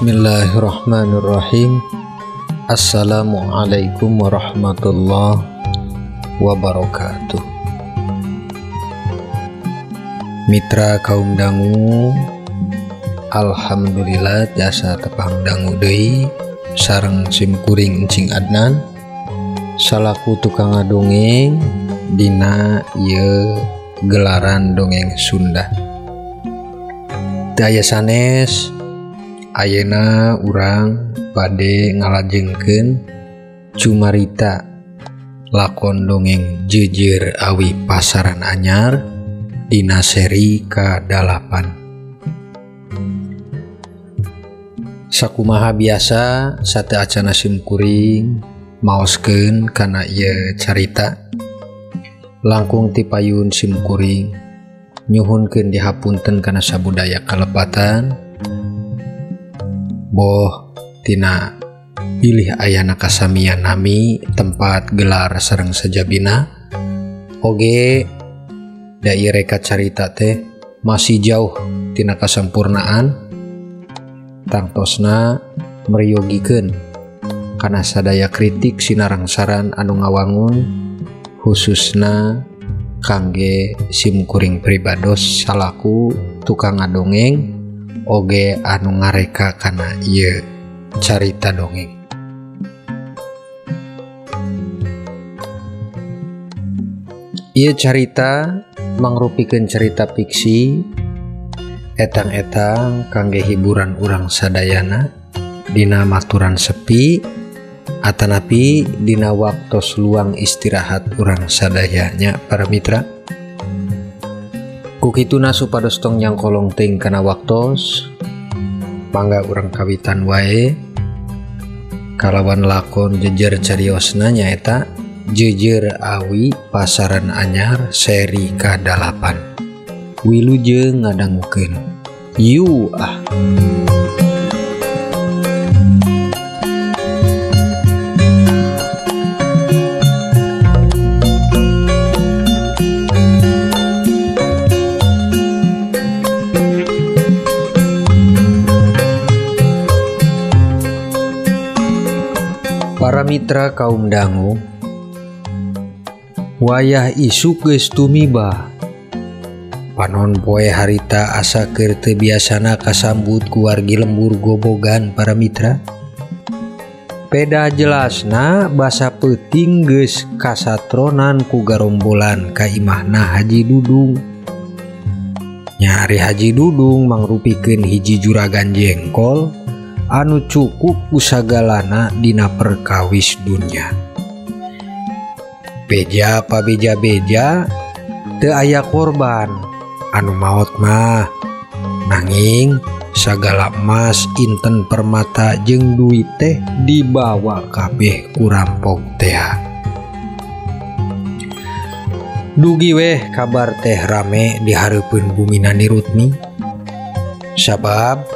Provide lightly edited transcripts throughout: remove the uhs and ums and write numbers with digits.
Bismillahirrahmanirrahim. Assalamualaikum warahmatullahi wabarakatuh. Mitra kaum dangu, alhamdulillah jasa tepang dangu deui sareng simkuring Encing Adnan salaku tukang ngadongeng dina ieu gelaran dongeng Sunda. Teu aya sanes, ayeuna urang bade ngalajengkeun cumarita lakon dongeng Jejer Awi Pasaran Anyar dina seri ka-8. Sakumaha biasa sateu acana simkuring maoskeun kana ieu carita langkung ti payun simkuring nyuhunkeun dihapunten kana sabudaya kalepatan boh tina pilih ayana kasamian nami tempat gelar sareng sajabina oge da ieu reka carita teh masih jauh tina kasampurnaan tangtosna meryogikeun kana sadaya kritik sinarang saran anu ngawangun khususna kangge simkuring pribados salaku tukang ngadongeng oge anu ngareka kana ieu carita dongeng. Ieu carita mangrupikeun carita fiksi etang-etang kangge hiburan urang sadayana dina maturan sepi atanapi dina waktos luang istirahat urang sadayanya para mitra. Kukituna supados tong nyangkolong teuing kana waktos, mangga urang kawitan wae kalawan lakon jejer cariosna nyaeta Jejer Awi Pasaran Anyar seri ka-8. Wilujeng ngadangukeun. Yu ah. Para mitra kaum dangu, wayah isuk geus tumiba. Panon poe harita asa keur teu biasana kasambut ku wargi lembur gobogan para mitra. Peda jelasna basa peuting geus kasatronan ku garombolan ka imahna Haji Dudung. Nyari Haji Dudung mangrupikeun hiji juragan jengkol anu cukup ku sagalana dina perkawis dunya. Beja pa beja-beja teu aya korban anu maot mah, nanging sagala emas inten permata jeung duit teh dibawa kabeh ku rampok tea. Dugi weh kabar teh rame di hareupeun bumina Nirutmi, sabab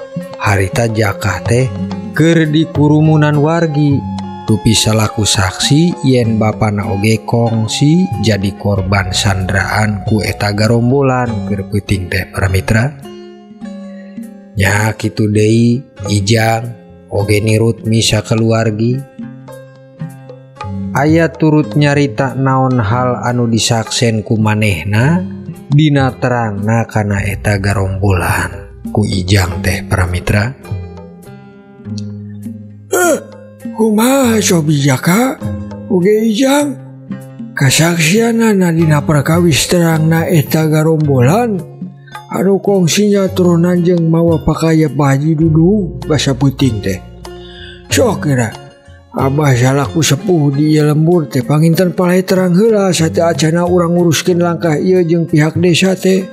harita jakah teh keur di kurumunan wargi tupi salaku saksi yen bapana oge kongsi jadi korban sandraan ku eta garombolan keur peuting teh para mitra. Nya kitu deui Ijang oge Nirutmi sakeluargi aya turut nyarita naon hal anu disaksen ku manehna dina terangna kana eta garombolan ku Ijang teh para mitra. Kumaha sobi jaka oge Ijang kasaksianana dina perkawis terangna eta garombolan anu kongsinya turunan jeung mawa pakaya Pak Haji Dudung basa peuting teh. Sok kira abah salaku sepuh di ieu lembur teh panginten palai terang heula sateu acana urang nguruskeun langkah ieu jeung pihak desa teh.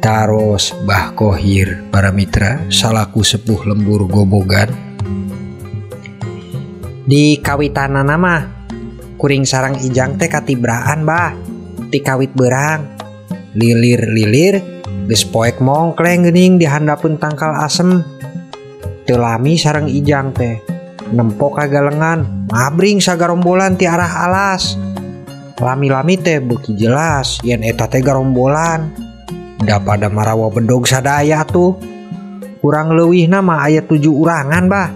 Taros Bah Kohir para mitra salaku sepuh lembur gobogan. Di kawitanana mah kuring sarang Ijang teh katibraan bah ti kawit beurang lilir-lilir geus poek mongkleng geuning di handapeun tangkal asem. Teu lami sareng Ijang teh nempo kagalengan ngabring sagarombolan ti arah alas. Lami-lami teh beuki jelas yen eta teh garombolan. Da pada marawa bedog sadaya tuh. Kurang leuwih nama aya 7 urangan bah.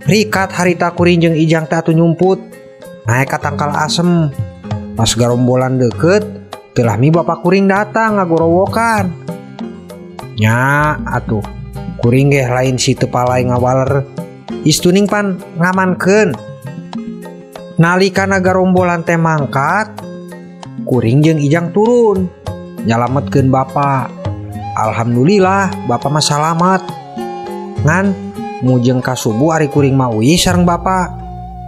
Rikat harita kuring jeung Ijang teh atuh nyumput naek ka tangkal asem. Pas garombolan deket teu lami bapak kuring datang ngagorowokan. Nya atuh kuring geh lain si teu palai ngawaler. Istuning pan ngamankeun. Nalikana garombolan teh mangkat, kuring jeung Ijang turun nyalametkeun bapak. Alhamdulillah bapak mah salamat. Ngan mujeng ka subuh ari kuring mah uih sareng bapak.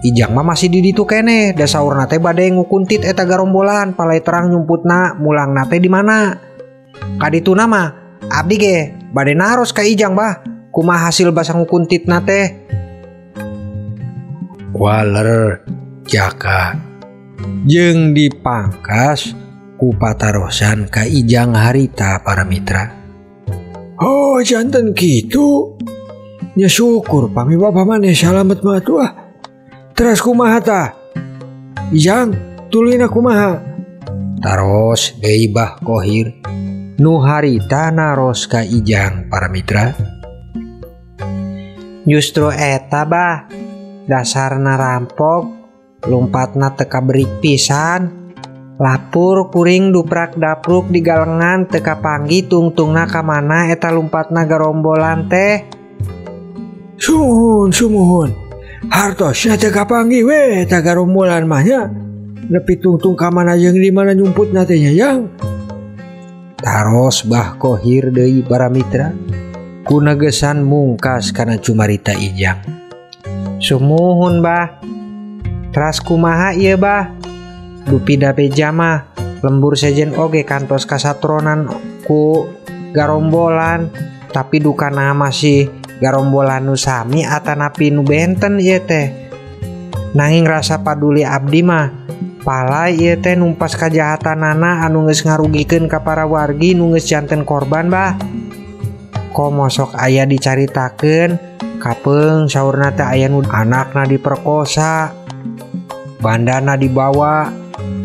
Ijang mah masih di ditu keneh, da saurna teh bade ngukuntit eta garombolan palai terang nyumputna mulangna teh di mana. Kadituna mah abdi ge bade naros ka Ijang bah, kumaha hasil basa ngukuntitna teh. Waler jaka jeung dipangkas ku patarosan ka Ijang harita para mitra. Oh janten kitu. Nya syukur pami bapa maneh salamet mah atuh ah. Teras kumaha tah? Ijang tulina kumaha? Taros deui Bah Kohir nu harita naros ka Ijang para mitra. Justru eta bah, dasarna rampok lumpatna teu kaberik pisan. Lapur kuring duprak dapruk di galengan teu kapanggih tungtungna ka mana eta lumpatna garombolan teh. Sumuhun sumuhun. Hartosna teu kapanggih we eta garombolan mah nya. Nepi tungtung ka mana jeung di mana nyumputna teh nya Yang. Taros Bah Kohir deui para mitra ku negesan mungkas kana cumarita Ijang. Sumuhun bah. Teras kumaha ieu bah? Dupi dabe jama lembur sejen oge kantos kasatronan ku garombolan, tapi dukana masih garombolan nu sami atanapi nu benten ieu teh. Nanging rasa paduli abdi mah palai ieu teh numpas kajahatanana anu geus ngarugikeun ka para wargi nu geus janten korban bah. Komo sok aya dicaritakeun kapeung saurna teh aya nu anakna diperkosa, bandana dibawa.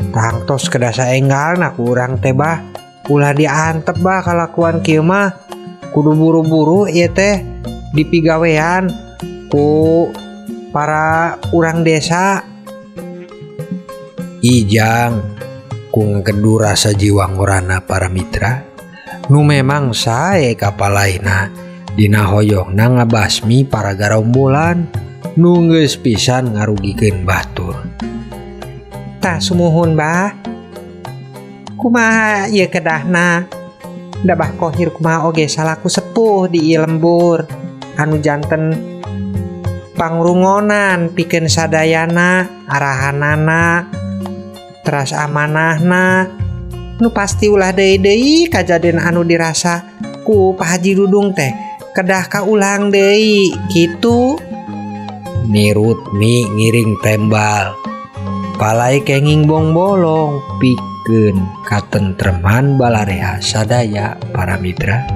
Tangtos kedasa enggalna ku urang teh bah. Ulah diantep bah kalakuan kieu mah. Kudu buru-buru ieu teh dipigawean ku para urang desa. Ijang ku ngegedu rasa jiwa ngorana para mitra nu memang sae kapalaina dina hoyongna ngabasmi para garombolan nu geus pisan ngarugikeun batur. Tah sumuhun bah. Kumaha ieu kedahna? Da Bah Kohir kumaha oge salaku sepuh di ieu lembur anu janten pangrungonan pikeun sadayana, arahanana, teras amanahna. Nu pasti ulah deui-deui kajaden anu dirasa ku Pak Haji Dudung teh kedah kaulang deui kitu. Nirut mi ngiring tembal palai kenging bong bolong pikeun katentreman balarea sadaya para mitra.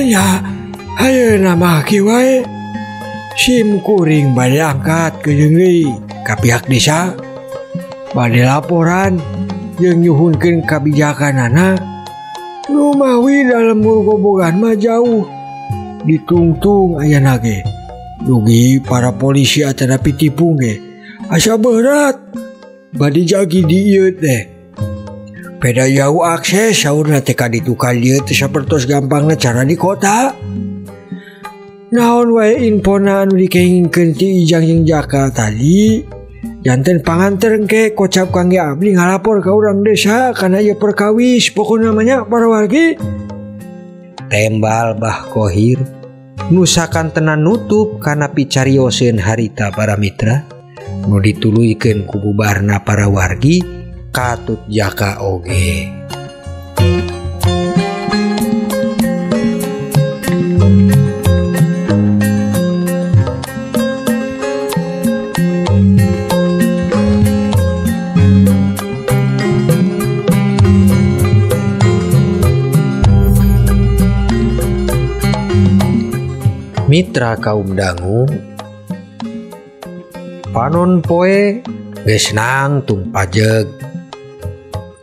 Nya ayeuna mah kieu wae. Sim kuring bade angkat ke jeung deui ka pihak desa. Bade laporan jeung nyuhunkeun kabijakanana. Lumawi da lembur gobogan mah jauh. Ditungtung ayana ge. Dugi para polisi atanapi tipung ge. Asa berat bade jagi di ieu teh. Peda jauh akses saurna teh ka ditu ka dieu teh sapertos gampangna cara di kota. Naon wae infona anu dikengingkeun ti Ijang jeung Jaka tadi janten panganter engke kocap kangge abdi ngalapor ka urang desa kana ieu perkawis pokona mah nya para wargi. Tembal Bah Kohir nu sakantenan nutup kana picarioseun harita para mitra nu dituluykeun ku bubarna para wargi katut Jaka oge. Mitra kaum dangu panon poe geus nangtung pajeg,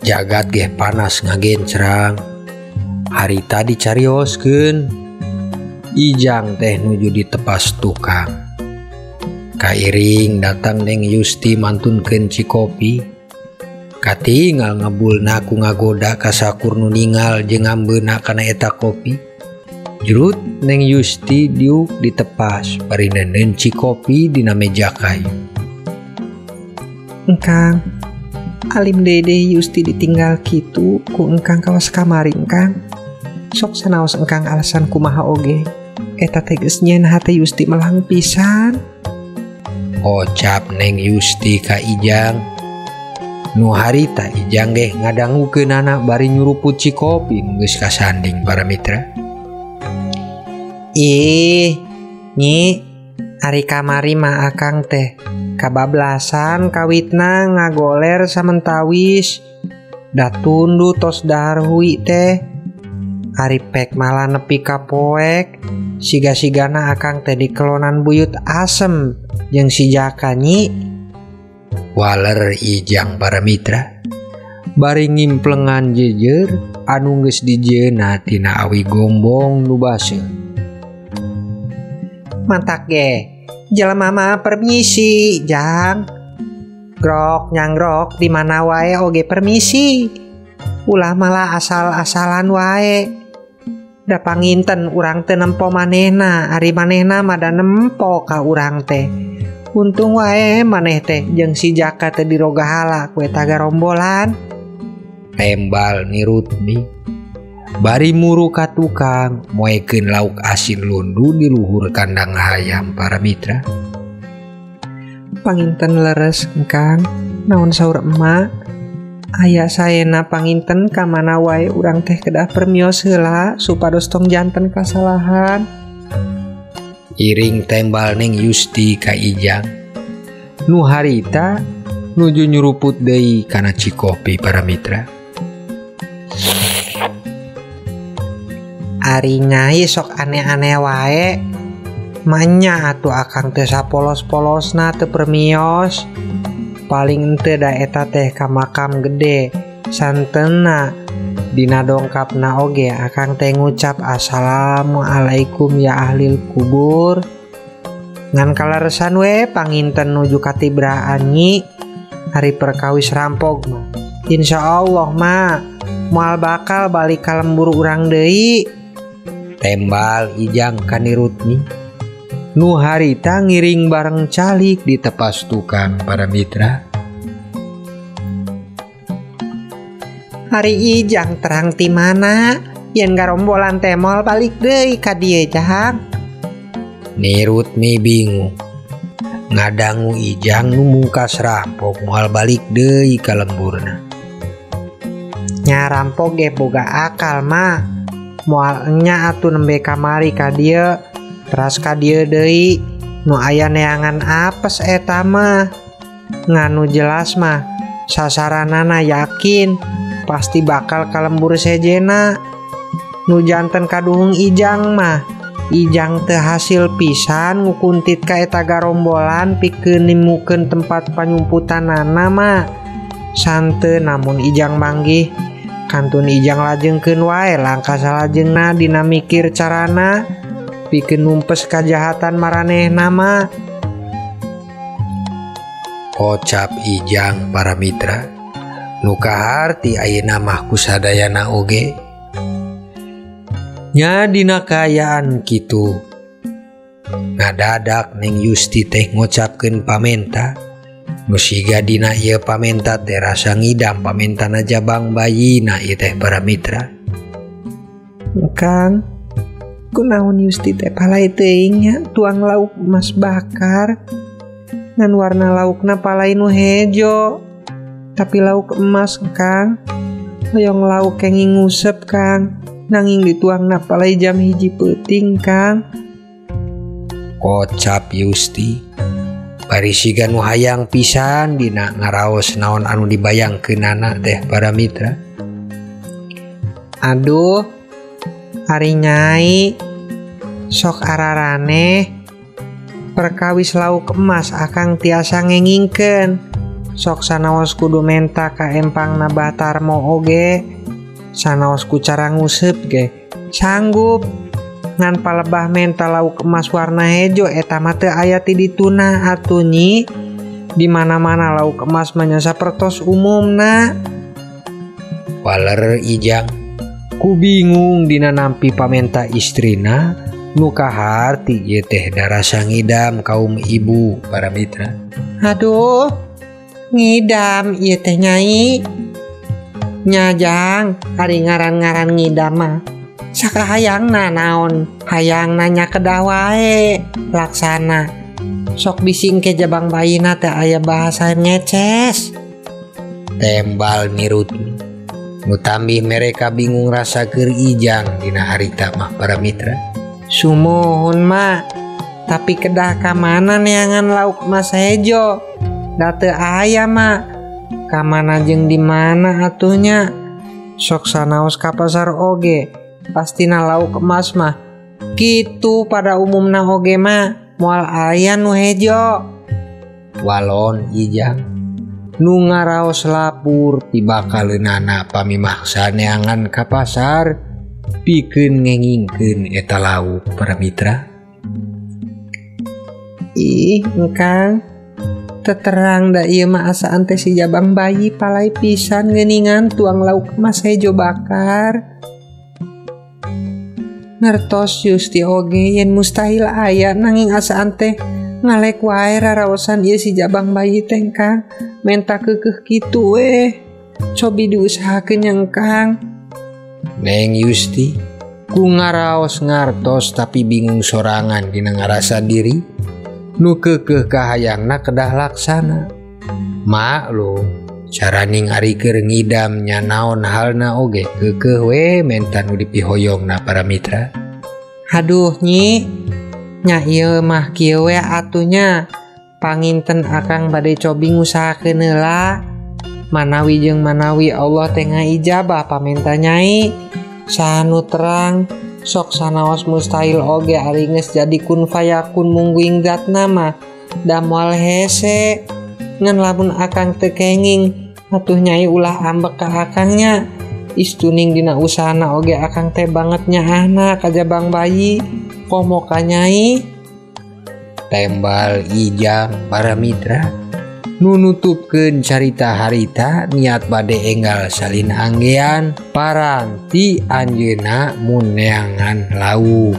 jagat geh panas ngagencerang. Harita dicarioskeun. Ijang teh nuju ditepas tukang. Kairing datang Neng Yusti mantunkeun cikopi. Katingal ngebulna ku ngagoda ka sakur nu ningal jeung ngambeuna kana eta kopi. Jrut Neng Yusti diuk ditepas bari neundeun cikopi dina meja kayu. Engkang, alim dede Yusti ditinggal kitu ku engkang kawas kamari engkang. Sok sanaos engkang alasan kumaha oge. Eta teh geus nyeun hate Yusti melang pisan. Ocap Neng Yusti ka Ijang. Nu harita Ijang geh ngadangukeunana bari nyuruput cikopi nu geus kasanding para mitra. Ih, nyi, ari kamari mah akang teh kabablasan kawitna ngagoler samentawis. Da tunduh tos dahar hui teh. Ari pek malah nepi ka poek. Siga-sigana akang teh dikelonan buyut asem jeung si Jaka nyi. Waler Ijang para mitra. Bari ngimplengan jejer anu geus dijieuna tina awi gombong nu baseuh. Mantak ge jelema mah permisi jang. Grok nyanggrok di mana wae oge permisi. Ulah malah asal-asalan wae. Da panginten urang teh nempo manehna, ari manehna mah da nempo ka urang teh. Untung wae maneh teh jeung si Jaka teh dirogahala ku eta garombolan. Tembal nirutmi. Bari muru ka tukang moekeun lauk asin lundu di luhur kandang hayam para mitra. Panginten leres engkang, naon saur emak? Aya saena panginten ka mana wae urang teh kedah permios heula supados tong janten kasalahan. Iring tembal Neng Yusti ka Ijang. Nu harita nuju nyuruput deui kana cikopi para mitra. Ari nyai sok aneh-aneh wae. Manya atuh akang teh sapolos-polosna teu permios. Paling henteu da eta teh ka makam gede santena dina dongkapna oge akang teh ngucap assalamualaikum ya ahlil kubur. Ngan kaleresan we panginten nuju katibraan nyi. Hari perkawis rampog mah insyaallah mah moal bakal balik ka lembur urang deui. Tembal Ijang kanirutmi. Nu harita ngiring bareng calik di tepas tukang para mitra. Hari Ijang terang ti mana yen garombolan teh moal balik deui ka dieu jang. Nirutmi bingung. Ngadangu Ijang nu mungkas rampok moal balik deui ka lemburna. Nya rampok ge boga akal mah. Moal enya atuh nembe kamari ka dieu. Teras ka dieu deui nu aya neangan apes eta mah. Nganu jelas mah sasaranana yakin pasti bakal ka lembur sejena. Nu janten kaduhung Ijang mah Ijang teu hasil pisan ngukuntit ka eta garombolan pikeun nimukeun tempat panyumputanana mah. Sante namun Ijang manggih kantun Ijang lajengkeun wae langkah salajengna dina mikir carana pikeun numpes kajahatan maranehna mah. Kocap Ijang para mitra. Nu kaharti ayeuna mah kusadayana oge. Nya dina kaayaan kitu. Ngadadak Neng Yusti teh ngocapkeun pamenta. Nu siga dina ieu pamenta teh rasa ngidam pamentana jabang bayina ieu teh para mitra. Kang, kunaon Yusti teh palai teuing nya tuang lauk mas bakar. Ngan warna laukna palai nu hejo. Tapi lauk emas Kang. Hoyong lauk kenging ngusep Kang. Nanging dituangna palai jam 1 peuting Kang. Kocap Yusti. Bari siga nu hayang pisan dina ngaraos naon anu dibayangkeunana teh para mitra. Aduh, ari nyai sok araraneh perkawis lauk emas akang tiasa ngengingkeun. Sok sanaos kudu menta ka empangna Batarmo oge. Sanaos ku cara nguseup ge sanggup. Ngan palebah menta lauk emas warna hejo eta mah teu aya ti dituna atuh nyi. Di mana-mana lauk emas mah nya sapertos umumna. Waler Ijang ku bingung dina nampi pamenta istrina nu kaharti ieu teh darasa ngidam kaum ibu para mitra. Aduh, ngidam ieu teh nyai. Nyajang ari ngaran-ngaran ngidam mah sakahayangna naon, hayang nanya kedah wae laksana. Sok bising ke jabang bayina teh aya bahasa ngeces. Tembal mirut nu tambih mereka bingung rasa keur Ijang dina harita mah para mitra. Sumuhun mak, tapi kedah ka mana neangan lauk mas hejo? Da teu aya mak. Ka mana jeung di mana atuhnya? Sok sanaos ka pasar oge, pastina lauk emas mah. Kitu pada umumna oge mah moal aya nu hejo. Walon Ijang nu ngaraos lapur tibakaleunana pamimaksa neangan ka pasar pikeun ngengingkeun eta lauk para mitra. Ih, engkang teterang da ieu mah asaan teh si jabang bayi palai pisan geuningan tuang lauk emas hejo bakar. Ngertos Yusti oge yen mustahil aya nanging asaan teh ngalek wae raraosan ieu si jabang bayi teh Kang. Menta keukeuh kitu weh. Cobi diusahakeun nya Kang. Neng Yusti ku ngaraos ngartos tapi bingung sorangan dina ngarasa diri nu keukeuh kahayangna kedah laksana. Maklum caraning ari keur ngidam nya naon halna oge keukeuh we menta nu dipihoyongna para mitra. Aduh nyi, nya ieu mah kieu we atuh nya. Panginten akang bade cobi ngusahakeun heula. Manawi jeung manawi Allah teh ngaijabah pamenta nyai. Sanu terang sok sanaos mustahil oge ari geus jadi kun fayakun mungguing zatna mah da moal hese. Ngan lamun akang teu kenging atuh nyai ulah ambek ka akangnya. Istuning dina usahana oge akang teh banget nyaahna ka jabang bayi komo ka nyai. Tembal Ijang para mitra nu nutupkeun carita harita niat bade enggal salin anggean paranti anjeunna mun neangan lauk.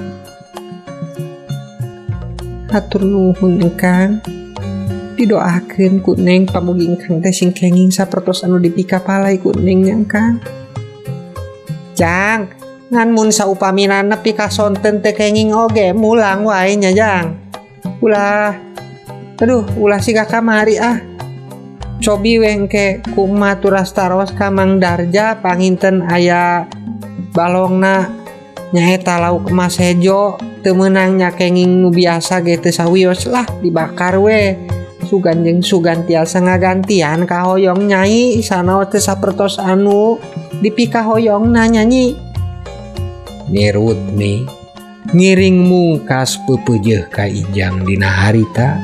Hatur nuhun engkang. Didoakeun ku neng pamugi engkang teh sing kenging sapertos anu dipikapalai ku neng nya engkang. Jang, ngan mun saupamina nepi ka sonten teu kenging oge mulang wae nya jang. Ulah, aduh ulah siga kamari ah. Cobi we engke kumaha turas taros ka Mang Darja panginten aya balongna nyaeta lauk emas hejo teu meunang nya kenging nu biasa ge teu sawios lah dibakar we. Sugan jeung sugan tiasa ngagantian kahoyong nyai sanaos teu sapertos anu dipikahoyongna nyanyi. Nirut mi ngiring mungkas peupeujeuh ka Ijang dina harita.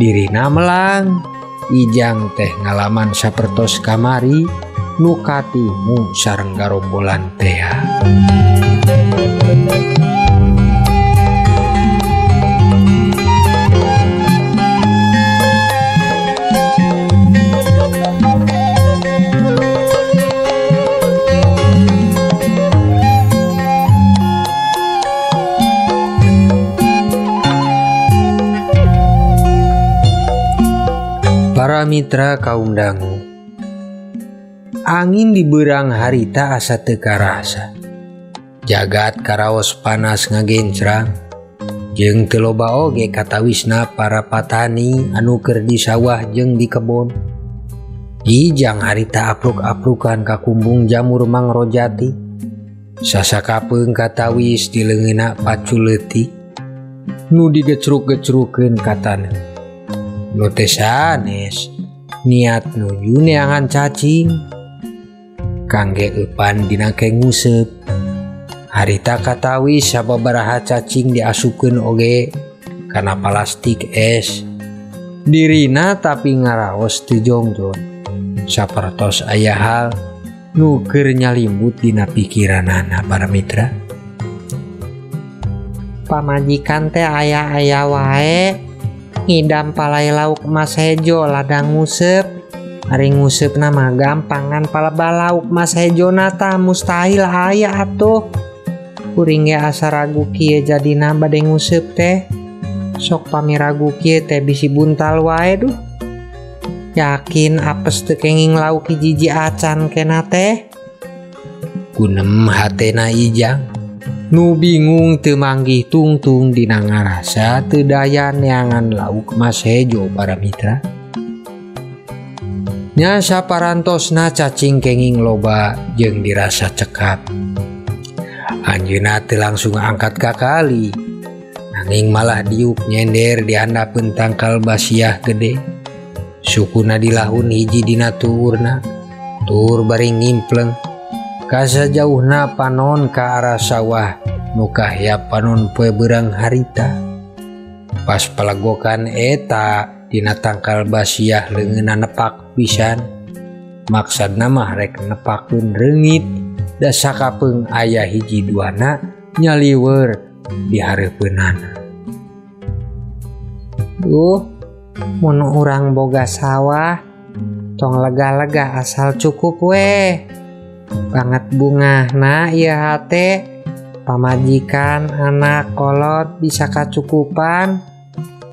Dirina melang Ijang teh ngalaman sapertos kamari nu katimu sareng garombolan tea. Para mitra kaum dangu, angin di beurang harita asa teu karasa. Jagat karaos panas ngagencrang, jeung teu loba oge katawisna para patani anu keur di sawah jeung di kebon. Ijang harita apruk-aprukan ka kumbung jamur mangrojati. Sasakapeung katawis di leungeunna pacul leutik, nu digecruk-gecrukeun ka taneuh. Nu teh sanes niat nuju neangan cacing kangge eupan dina ke nguseup. Harita katawis sababaraha cacing diasupkeun oge kana plastik es. Dirina tapi ngaraos teu jongjon. Sapertos aya hal nu keur nyalimbut dina pikiranana para mitra. Pamajikan teh aya-aya wae ngidam palai lauk mas hejo ladang nguseup. Ari nguseupna mah gampangan palebah lauk mas hejona tah mustahil aya atuh. Kuring ge asa ragu kieu jadina bade nguseup teh. Sok pamiragu kieu teh bisi buntal wae duh. Yakin apes teu kenging lauk hiji acan kena teh. Kunem hatena Ijang nu bingung teu manggih tungtung dina ngarasa teu daya neangan lauk mas hejo para mitra. Nya saparantosna cacing kenging loba jeung dirasa cekap. Anjeunna teu langsung angkat ka kali, nanging malah diuk nyender di handapeun tangkal basiah gede. Sukuna dilahun hiji dina tuurna, tuur bari ngimpleng. Kasajauhna panon ka arah sawah nu kahyap panon poe beurang harita. Pas palegokan eta dina tangkal basiah leungeunna nepak pisan. Maksudna mah rek nepakeun reungit da sakapeung aya hiji duana nyaliweur di hareupeunana. Duh, mun urang boga sawah tong lega-lega asal cukup weh. Banget bungahna ieu hate, pamajikan anak kolot bisa kacukupan.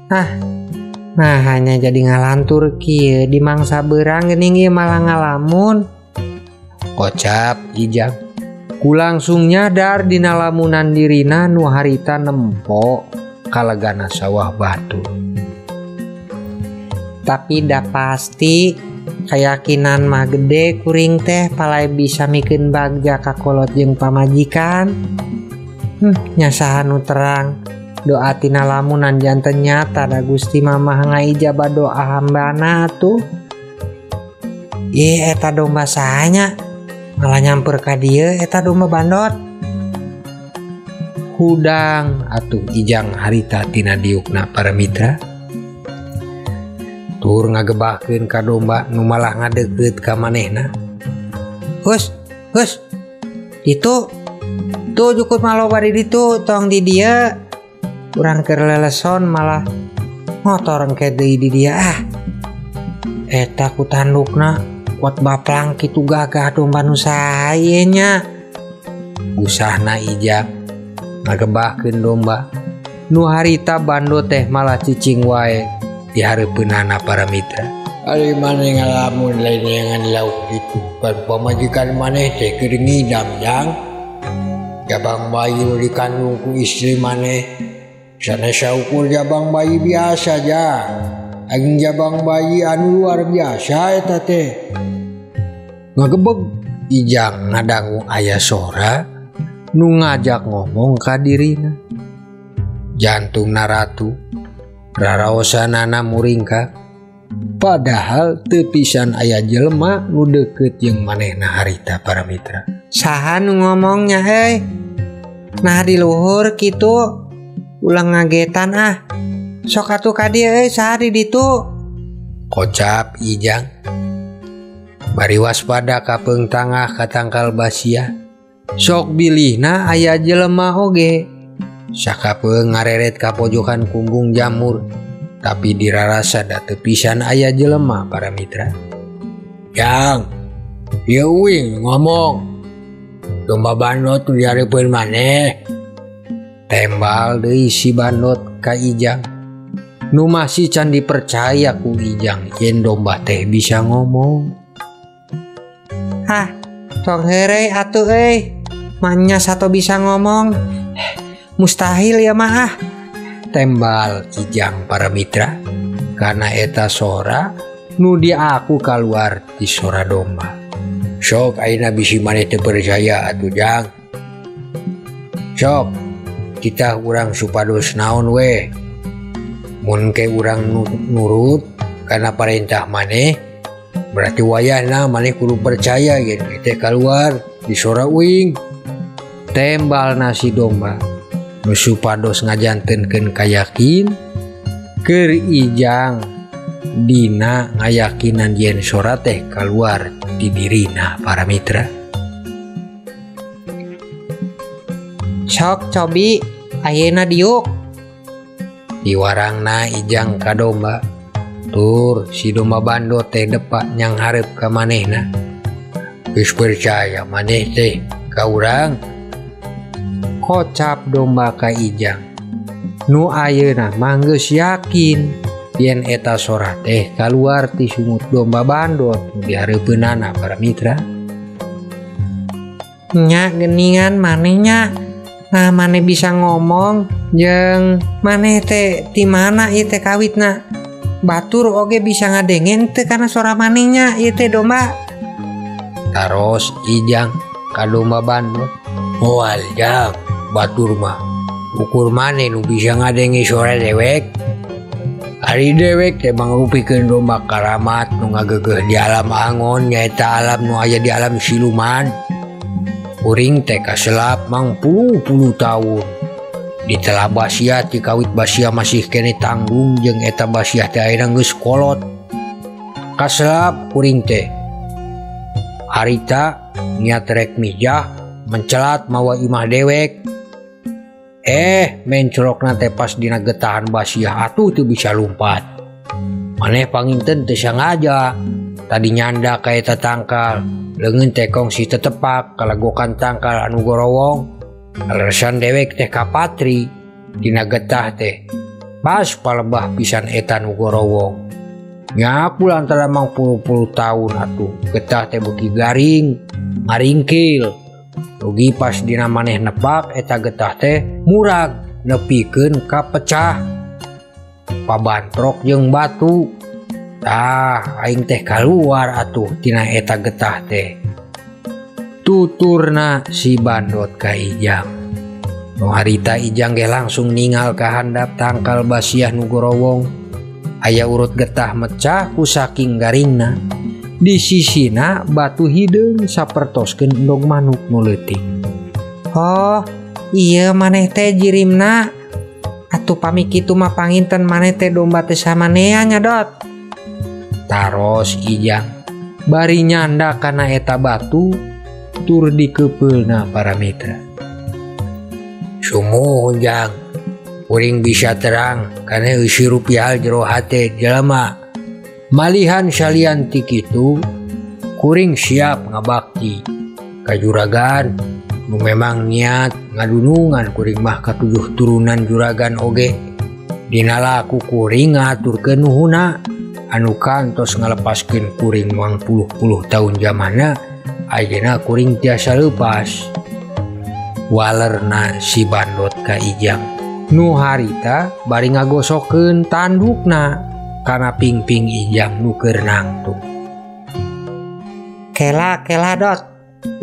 Ah, nah hanya jadi ngalantur kieu di mangsa beurang geuning ieu malah ngalamun. Kocap Ijang ku langsung nyadar dina lamunan dirina nu harita nempo kalegana sawah batu. Tapi dah pasti keyakinan mah gede kuring teh palai bisa mikeun bagja ka kolot jeung pamajikan. Nya saha nu terang doa tina lamunan janten nyata da Gusti Mamah ngaijabah doa hambana atuh. Ih, eta domba sahanya malah nyamper ka dieu eta domba bandot. Hudang atuh Ijang harita tina diukna para mitra. Tur ngagebahkeun ka domba nu malah ngadeukeut ka manehna. Hus, hus. Ditu. Tuh jukut maloba di ditu tong di dieu. Urang keur leleson malah ngotor engke deui di dieu ah. Eta ku tandukna kuat baplang kitu gagah domba nu saha ieu nya. Gusahna Ijang ngagebahkeun domba nu harita bando teh malah cicing wae di hareupeunana para mitra. Ari maneh ngalamun lain neangan lauk itu pan pamajikan maneh teh keur ngidam jang. Jabang bayi nu dikandung ku istri maneh sanes saukur jabang bayi biasa jang. Aing jabang bayi anu luar biasa eta teh. Ngagebeg Ijang ngadangu aya sora nu ngajak ngomong ka dirina. Jantungna ratu, raraosanana muringkak. Padahal teu pisan aya jelema nu deukeut jeung manehna harita para mitra. Saha nu ngomongnya heuy? Nah di luhur kitu ulah ngagetan ah. Sok atuh ka dieu euy saha di ditu? Kocap Ijang. Bari waspada ka peung tangah ka tangkal basiah. Sok bilihna aya jelema oge. Sakapeung ngareret ka pojokan kumbung jamur, tapi dirarasa da teu pisan aya jelema para mitra. Jang, ieu uing ngomong. Domba bandot nu dihareupeun maneh. Tembal deui si bandot ka Ijang. Nu masih can dipercaya ku Ijang yen domba teh bisa ngomong. Hah, tong heureuy atuh euy. Manya sato bisa ngomong. Mustahil ya mah ah. Tembal Ijang para mitra karena eta sora nu diaku kaluar ti sora domba. Sok ayeuna bisi maneh teu percaya atuh jang. Sok kita urang supados naon we. Mun ke urang nurut karena perintah maneh berarti wayahna maneh kudu percaya yen teh kaluar di sora uing. Tembal nasi domba nu supados ngajantenkeun kayakin keur Ijang dina ngayakinan yen sora teh kaluar ti dirina para mitra. Sok cobi ayeuna diuk. Diwarangna Ijang ka domba. Tur si domba bandot teh depak nyang hareup ka manehna. Geus percaya maneh teh ka urang. Kocap domba ka Ijang. Nu ayeuna mah geus yakin yen eta sora teh kaluar ti sumut domba bandot nu dihareupeunana para mitra. Nya geningan maneh nya. Nah maneh bisa ngomong jeung maneh teh ti mana ieu teh kawitna. Batur oge bisa ngadengen teh kana sora maneh nya ieu teh domba. Taros Ijang ka domba bandot. Moal jang batur mah ukur maneh nu bisa ngadenge sora dewek. Ari dewek teh mangrupikeun domba karamat nu ngagegeuh di alam angon nyaeta alam nu aya di alam siluman. Kuring teh kaselap mangpuluh-puluh tahun. Ditelah basia ti kawit basia masih kene tanggung jeung eta basia teh ayeuna geus kolot. Kaselap kuring teh. Harita niat rek mijah mencelat mawa imah dewek. Mencrokna teh pas dina getahan basiah atuh teu bisa lumpat. Maneh panginten teu sangaja. Tadi nyanda ka eta tangkal, leungeun teh kongsi tetepak kalagokan tangkal anu gorowong. Alesan dewek teh kapatri dina getah teh. Pas palebah pisan eta nu gorowong. Nyapu lantaran mangpuluh-puluh tahun atuh getah teh beuki garing, ngaringkil. Rugi pas dina maneh nepak eta getah teh murag nepikeun ka pecah. Pabantrok jeung batu. Tah aing teh kaluar atuh tina eta getah teh. Tuturna si bandot ka Ijang. Nu harita Ijang ge langsung ningal ka handap tangkal basiah nu gorowong. Aya urut getah mecah ku saking garingna. Di sisina batu hideung sapertoskeun endog manuk nu leutik. Oh, iya maneh teh jirimna. Atuh pami kitu mah panginten maneh teh domba teh samanea nya dot. Taros Ijang bari nyanda kana eta batu tur dikepeulna para mitra. Sumuhun Jang, kuring bisa terang kana eusi rupiah jero hate jelema. Malihan salian ti kitu kuring siap ngabakti ka juragan nu memang niat ngadunungan kuring mah katujuh turunan juragan oge. Dina laku kuring ngaturkeun nuhuna anu kantos ngalepaskeun kuring mangpuluh-puluh tahun jamana ayeuna kuring tiasa leupas. Walerna si bandot ka Ijang nu harita bari ngagosokeun tandukna kana pingping Ijang nu keur nangtung. Kela kela dot,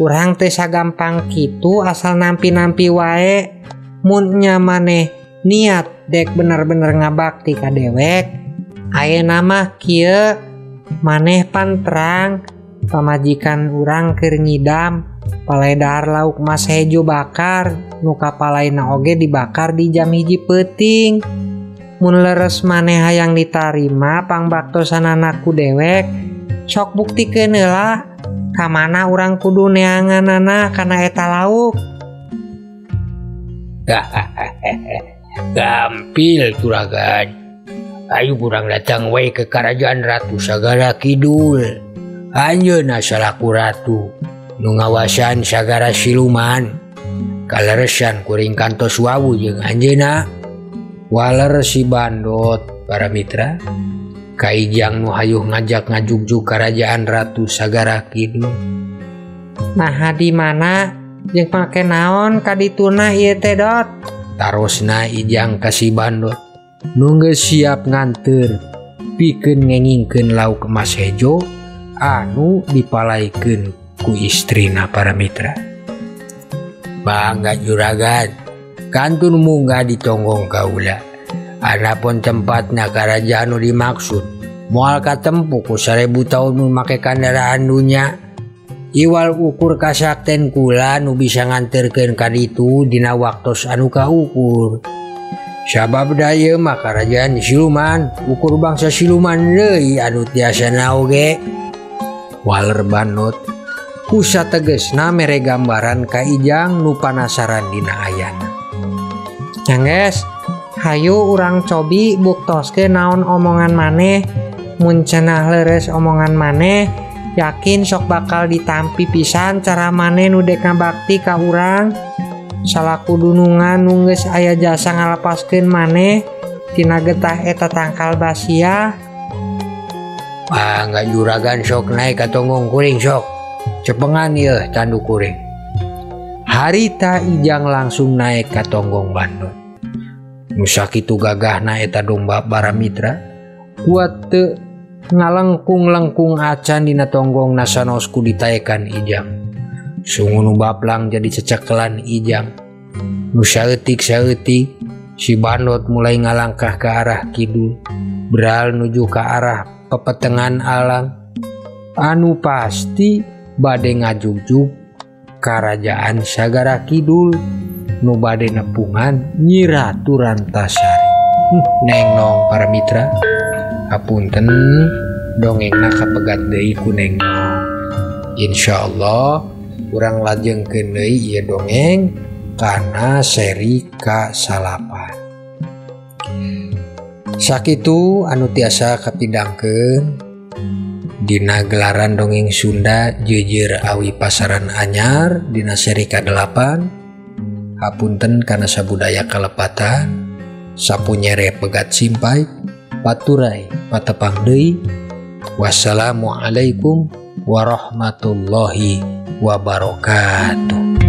urang teh sagampang kitu asal nampi-nampi wae. Mun nya maneh niat dek bener-bener ngabakti ka dewek, ayeuna mah kieu maneh pan terang pamajikan urang keur nyidam paledar lauk mas hejo bakar nu kapalaina oge dibakar di jam 1 peuting. Mun leres maneh hayang ditarima pangbaktosanana ku dewek, sok buktikeun heula ka mana urang kudu neanganana kana eta lauk. Gampil juragan. Ayo urang datang wae ke kerajaan Ratu Sagara Kidul. Anjeunna salaku ratu nu ngawasan sagara siluman. Kaleresan kuring kantos wawu jeung anjeunna. Waler si bandot para mitra. Ka Ijang nu hayuh ngajak ngajugjug kerajaan Ratu Sagara Kidul. Nah di mana jeung make naon ka dituna ieu teh dot? Tarosna Ijang ka si bandot nu geus siap nganteur pikeun ngengingkeun lauk emas hejo anu dipalaikeun ku istrina para mitra. Bangga juragan, kantun munggah ditonggong kaula. Anapun tempatna karajaan nu dimaksud moal katempuh ku 1000 tahun mun make kandaraan dunya. Iwal ukur kasakten kula nu bisa nganterkeun ka ditu dina waktos anu kaukur. Sabab da ieu mah karajaan siluman, ukur bangsa siluman deui anu tiasa naoge. Waler Bandot ku sategesna mere gambaran ka Ijang nu panasaran dina ayana. Nya geus, hayu urang cobi buktoskeun naon omongan maneh. Mun cenah leres omongan maneh, yakin sok bakal ditampi pisan cara maneh nu dek ngabakti ka urang. Salaku dunungan nu geus aya jasa ngalepaskeun maneh tina getah eta tangkal basia. Ah, nggak juragan sok naik ka tonggong kuring sok. Cepengan yeuh tanduk kuring. Harita Ijang langsung naik ka tonggong Bandot. Nu sakitu gagahna eta domba para mitra, kuat teu ngalengkung-lengkung acan dina tonggong nasanos ku ditaekan Ijang. Sungu nu baplang jadi cecekelan Ijang. Nu saeutik-saeutik si Bandot mulai ngalangkah ke arah kidul, beral nuju ke arah pepetengan alang. Anu pasti bade ngajugjug karajaan Sagara Kidul nu bade nepungan Nyi Ratu Rantasari. Neng Nong para mitra, hapunten dongengna kapegat deui ku Neng Nong. Insyaallah urang lajengkeun deui ieu dongeng kana seri ka-9. Sakitu anu tiasa kapidangkeun dina gelaran dongeng Sunda Jeujeur Awi Pasaran Anyar dina seri ka-8. Hapunten kana sabudaya kalepatan, sapunyere pegat simpai, paturai patepang deui. Wassalamualaikum warahmatullahi wabarakatuh.